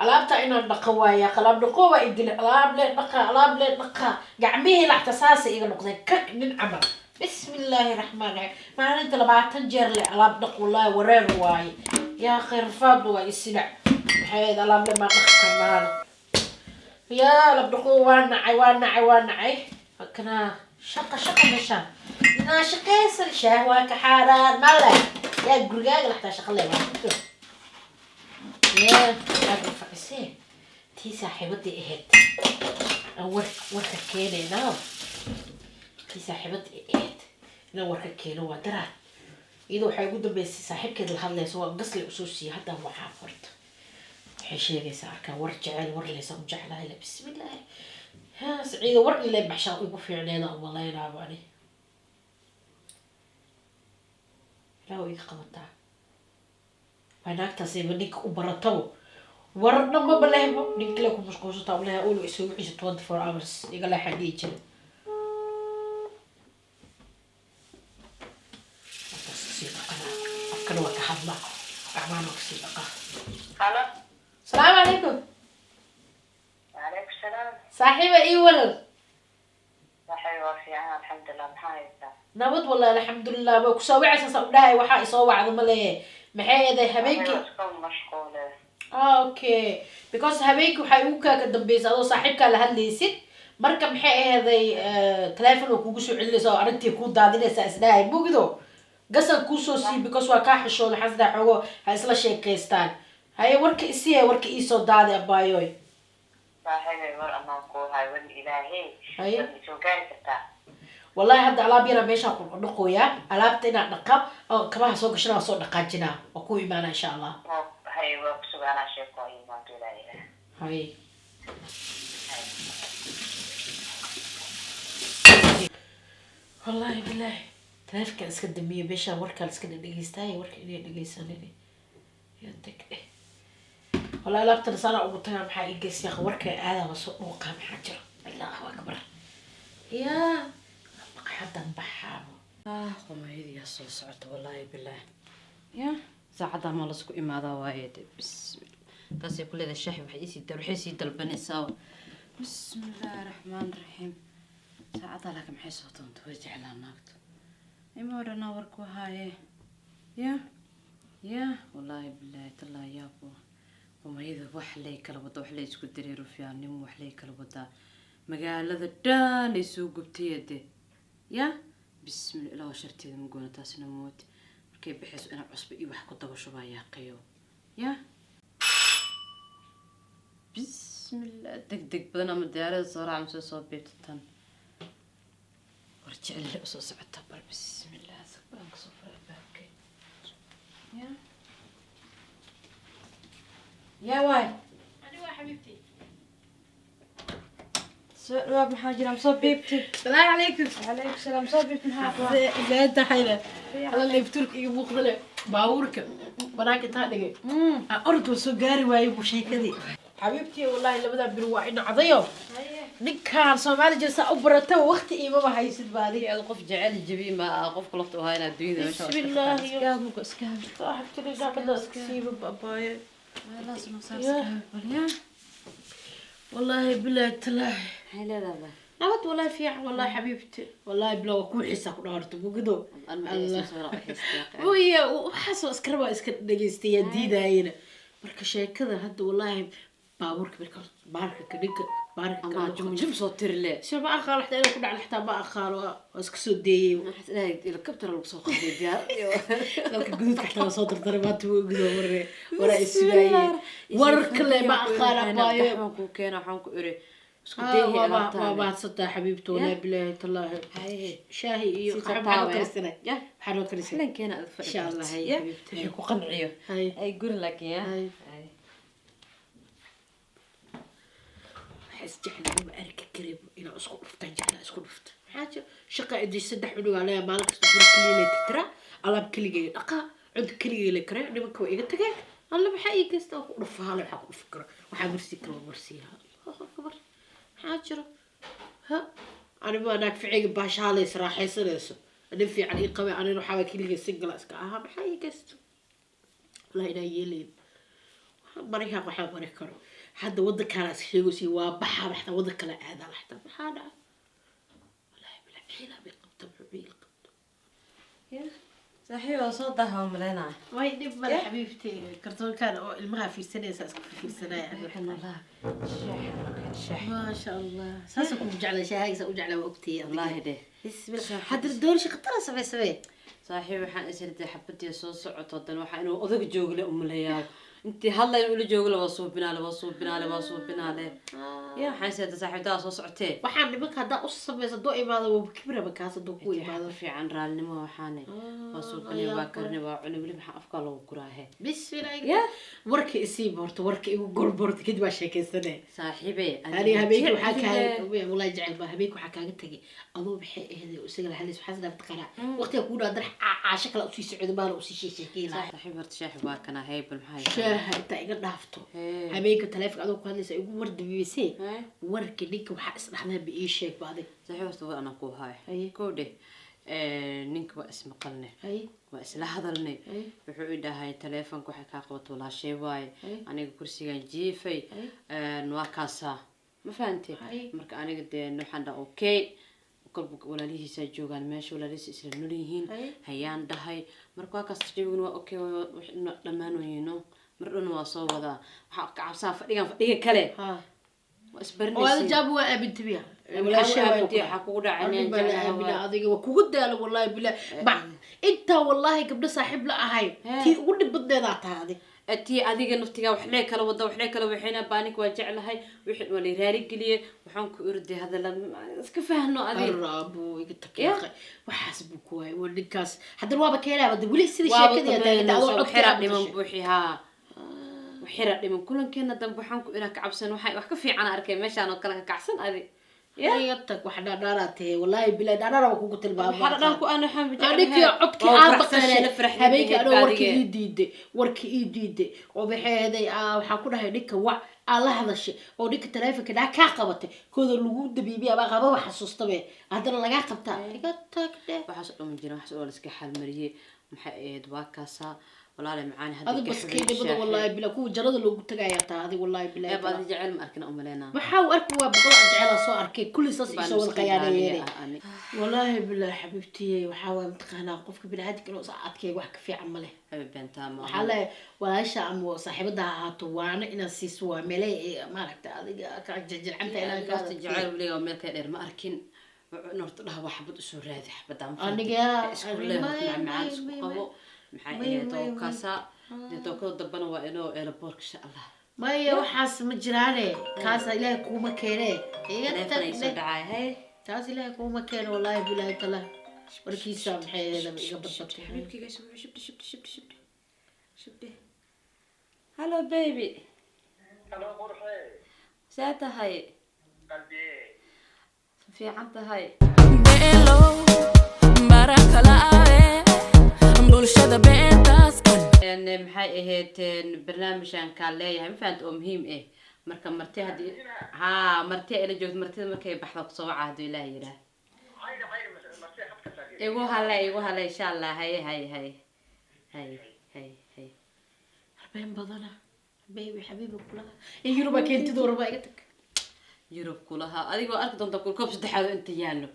Alaabta inaan dhaqo waaya, alaab dhaqo waa idila, alaab le dhaqa, alaab le dhaqa. Gacmihii laxta saasay iga noqdeen kak nin camal. Bismi illaahi raxmaan raxiim. Maalinta 20 jeer le alaab dhaq, wallaahi wareer waaye. Yaa khirfaad waa isilac. Maxay ahayd, alaab le maa dhaqi karnaana? Yaa alaab dhaqo waa nacay, waa nacay, waa nacay. Halkanaa shaqa shaqa meeshaan inaa shaqaysan, shaah waa ka xaaraan male. Yaa gurigaaga laxtaa shaqa le waa. Yaa aad rafcisee tii saaxiibadii ahayd aan war warka keenaynaa, tii saaxiibadii ahayd inaan warka keeno waa daraad. Iyadoo waxay ugu dambeysay saaxiibkeed la hadlayso, waa gasle usoo siiyey. Hadda waxaa horta waxay sheegaysaa arkaa war jecel, war leysa u jeclahay le. Bismillaahi, ha Saciida, war ile baxshaa ugu fiicneeda umalaynaaba ani. Ilaa iga qabataa waa naagtaasayba ninka u baratabo, warna maba lehbo, nin kale ku mashquulsantaa uleha ulu isugu ciso 24 hours iga leexaa dhihi jira. Markaas kasii dhaqanaa, afkana waa ka hadlaa, gacmahana waa kasii dhaqaa. Halo. Asalaamu calaykum. Waalaikum salaam. Saaxiiba, ii waran? Waxay waa fiican, alxamdulilah. Maxaa haysaa? Nabad wallahi, alxamdulilah. Waa kusoo wacaysa saa u dhahay, waxaa isoo wacda ma leeyahay. Maxay eeday habeenkii? Adigo isku mashquule. Ah, okay, because habeenkii waxay ugu kaaga dambeysay adoo saaxiibkaa la hadlaysid. Marka maxay aheeday, telephone oo kugu soo celinaysa oo arrintii kuu daadinaysa isdhahay mugdo gasal kuusoo sii, because waa kaa xishooda xasdaa xoogo ha isla sheekaystaan. Haye, warka isiya, warka iisoo daadi, abaayoy. Saaxiibay, war amaan kuu hayo, wal ilaahay. Haye. Waad isoo gaari kartaa? Wallahi hadda alaab yaraa meeshaan ku dhaqooyaa, alaabta inaan dhaqa oo kabaha soo gashana, waa soo dhaqaajinaa, waa ku imaanaa insha Allah. Oo haye, waa ku sugaanaa, sheeko ay imaanto ilaahay. Haye. Wallahi bilahi taleefankaan iska damiyo, meeshaan warkaan iska dhegeystaay, warka inay dhegeysanin yaa tag eh. Wallahi alaabtana saanaa ugu tagaa, maxaa ii geysyaa warka aadaa waa soo dhuuqaa. Maxaa jiro? Allahu akbar, yaa maqxadan baxaabo. Ah, qomayadiyaa soo socota, wallaahi bilaah. Ya saacaddaa ma lasku imaadaa waaye de. Bismillah, taasay ku leedahay shaaxi waxay isii dal, waxay sii dalbanaysaa. Bismillaahi raxmaan raxiim. Saacaddaa laakiin maxay soo doonta? Way jeclaa naagto ima odhanaa warku haaye. Ya ya, wallaahi bilaahi tallaahi, yaabo qomayada wax lay kala wada, wax lay isku diray, rufyaannimo wax lay kala wadaa, magaalada dhan ay soo gubtay de. Ya bismillah, ilaahu sharteeda ma goona. Taasina mood markay baxayso inaa cusbo iyo wax ku daba shubaa yaaqayo. Ya bismillah, deg deg badan ama diyaarada soo raac mise soo biibta tan. War jecel usoo socota bal. Bismillah, baan kasoo furay albaabkay. Ya yaa waay. Ani waa xabiibti. Soo dhawaab, maxaa jira? Soo biibti. Salaamu calaykum. Calaykum salaam, soo biibti, maxaa qabaa? Zee tahayna alla leefturka iga muuqda le, baabuurka banaanka intaa dhigay aan orod waa soo gaari waayey buu sheekadii. Xabiibtii, wallahi labadaa bir waa inacdayo ninkaan Soomaali jir saa u barata, waqti iimaba haysid ba adiga. Adiga qof jecel jabi ma ah, qofka lafta u haynaa adduunyada meesha. Bismillaahi. Iska iska. Saaxiibtini gacmada iska siiba babaaye. Meelahaas noo saar. Ya. Iska bal ya. Wallaahi bilaahi talaahi. Maxay leedahay? Nabad wallahi, fiican wallahi xabiibti, wallahi bilaa waa kuu xiisaa ku dhawarta mugido. Uya waxaasoo iska rabaa, iska dhegeystayaa diidaayana. Marka sheekada hadda wallahi baabuurka marka baarka ka dhinka baarka Ama jum soo tirile. Si ma aqaano xataa inuu ku dhac, xataa ma aqaano, waa iska soo deeyey. Waxaad ilaahay helicopter lagu soo qaaday diyaar. Dalka guduudka xataa waa soo dardaray maanta, wuu gudo warre waraa isugaayeen warar kale ma aqaan abaayo. Waxaan kuu keena, waxaan ku iri isku Ah, dayhi waa alaabtaada. Mahadsantahay xabiibti, wallahi bilaahi tallaahi. Haye. Shaahi iyo Si qaxwo maxaa tataawe. noo karisanay? Ya. Maxaa noo karisanay? Filan keena aad fadhi. Insha Allah, haye, Ya. xabiibti. Wixii ku qanciyo. Haye. Ay guri laakiin ya. Haye. Haye. Waxaa isjeclaa ma arki karin inaa isku dhuftaan, jeclaa isku dhufta. Maxaa jira, shaqa idii saddex cunugaa leeyahay, maalin kasta guri keliya lay tirtiraa, alaab keligay dhaqaa, cunto keligay la karay, nimanka waa iga tageen. Alla maxaa ii geysta? Waa ku dhufaa, alle waxaa ku dhufi kara, waxaa marsii kara, waa marsiiyaa. Allahu akbar, maxaa jira? Ha anima naag ficeyga baashaalaysa, raaxaysanayso, nin fiican ii qabay, anina waxaa keligay single iska ahaa. Maxaa ii geysta? Wallahi inaa yeelayn. Maraykan waxaa mari karo hadda wadankaana is sheegaysi waa baxaa, xataa wadan kale aadaa, xataa maxaa dhaca? Wallaahi bilaa ciilaa bay qabta, muxuu ciil qabto? Saaxiib, waa soo daha malaynaya. Way dhib male xabiibti, kartoonkan oo ilmaha fiirsanaysa iska fiirsanaya. Maasha Allah, saasa kugu jeclay, shaahaysa u jeclaa, waa ogtay. Wallaahi dheh. Bismillah, hadda doorasho khatara samey samee. Saaxiib, waxaan isirtay xabadii soo socoto dan waxaa inuu odag joogle umaleeyaa, intii hadlayn ula joogle, waa suubinaale, waa suubinaale, waa suubinaale. Ya, waxaan isirtay saaxiibdaa soo socotee. Waxaan nimanka haddaa u samaysa doo imaado, waa kibraba kaas haduu ku imaado. Fiican raalinimo, waxaane waa suubinay, waa karne, waa cuni, weli maxaa afkaa loogu guraahe. Bismillah. Ya. Warka isiib horta, warka igu gorborta, kadib waa sheekaysane. Saaxiibe. Aniga habeenkii waxaa kaaga, wallahi jecel baa, habeenkii waxaa kaaga tagay adoo maxay ahayd isaga la hadlays, waxaa sidaa taqaanaa waqtiga kugu dhaa dar caasho kale usii socdo baana usii sheekeyn lahaa. Saaxiib, horta shaaxib waa kana, heybal maxaa? Shaaha intaa iga dhaafto. Hee. Habeenka taleefonka adoo ku hadlaysa igu wardabiisay. Hee. Warka ninka waxaa isdhaxdaan ba ii sheeg ba adig. Saaxiib, horta war anaa ku haay. Haye. Kow dheh, ninka waa ismaqalne. Haye. Waa isla hadalnay. Haye. Wuxuu i dhahay taleefonka waxay kaa qabato walaashay waaye. Haye. Aniga kursigan jiifay. Haye. Waa kaasaa, ma fahantay? Haye. Marka aniga dee waxaan dhaha okay, kolba walaalihiisaa joogaan meesha, walaalihiisa isla nool yihiin. Haye. Hayaan dhahay, marka waa kaas, jawiguna waa okay, dhammaan weyno, mar dhowna waa soo wadaa. Waxaa ka cabsaa fadhigan fadhiga kale. Ha. Waa Oo ada isbarinaysiin. Jaabu waa aamintabiya. Maxaa u aamintay? Waxaa kugu dhacay inaan baa la jeclahay aamina waay. Adiga waa kugu daalo, wallahi bilaa ma intaa, wallahi gabdho saaxiib la ahay. Hee. Tii ugu dhib badneedaa tahay adig. Tii adiga naftigaa waxlee kala wada, waxlee kala waxayna ba, aniga waa jeclahay, wixii waa la raali geliyey, waxaan ku irday hadala iska fahno adiga. Arabo iga Ya. taqiiqay, waxaas buu ku waayay waa ninkaas, haddana waaba keenaaba de weli sidii waaba sheekadii aad taaganta adoo codkii waxira aad dhiman maqashay. Buuxi haa, waxira dhiman kulankeena dambe, waxaan ku iraa ka cabsan, waxaa wax ka fiican arkay meeshaan oo kale ka kacsan adi ya. Iga tag, wax dhaadhaaraa tahay, wallahi bilahi dhaadhaara waa kugu tilmaama. Waxaa dhadhaan ku aan waxaan Aninkii codkii aad maqashay habeenkii anoo warkii ii diiday, warkii ii diiday oo maxay ahaday, waxaan ku dhahay ninka wac, aa la hadashay oo ninka taleefonka dhaa kaa qabatay kooda lagu dabiibiyay ama qababa xasuustabe, haddana lagaa qabtaa, iga tag dheh. Waxaas oo dhan jira, waxaas oo la iska xalmariyey, maxay ahayd, waa kaasaa walaale macaani hadda. Adi baskiinimada, wallahi bila kuwa jarada loogu tagayaa taa adig, wallahi bilahi. Eeb, adi jecel ma arkin umaleynaa. Maxaa u arki, waa boqol aan jecela soo arkay, kulli saas isoo wada khiyaaneeyeen, wallaahi bilahi. Xabiibtiyey, waxaa waa mataqaanaa qofka biniaadamka inuu is adkeeyo wax ka fiican ma leh. Beentaa ma. Waxaa leeyahay walaasha ama saaxiibada ha ahaato, waana inaad siiso, waa meele maaragta adiga ka jilcanta inaad ka horta jecel weliga meel ka dheer ma arkin, horta dhaha waa xabad usoo raadi xabadaan. Isku Aniga, leeh maya, macmacaan maya, isku maya, qabo maxay maya, ahayd maya, oo maya. Kaasaa dee tookada dambana waa inoo airportka insha Allah. Maya, waxaas ma jiraane, kaasa ilaahay kuuma keene, iga taleefon tag ay soo dheh. dhacay hey. Taas ilaahay kuuma keeno, wallaahi bilaahi tala warkiisa maxay ahayd iga badbatay. Xabiibkayga soo shibdhe shibdhe shibdhe shibdhe shibdhe, hello baby. Hello, qurxe. See tahay? Qalbiye. Fiican tahay? Beelo barakalaae bulshada beentaas kan. Maxay ahayd, barnaamijkan kaa leeyahay, ma fahanta, oo muhiim ah, marka marti haddii haa marti ila joogto, martida markay baxdo kusoo waca hadduu Ilaah yidhaah. Hayda hayda, marti khadka taageer. Igu hale, igu hale, insha Allah. Haye haye haye haye haye haye. Habeen badana baby, xabiibi kulaha in Yuruba keentidoo rabaa, iga tag. Yurub kulahaa, adigoo arki doonta kulkoob saddexaad oo inta yaallo.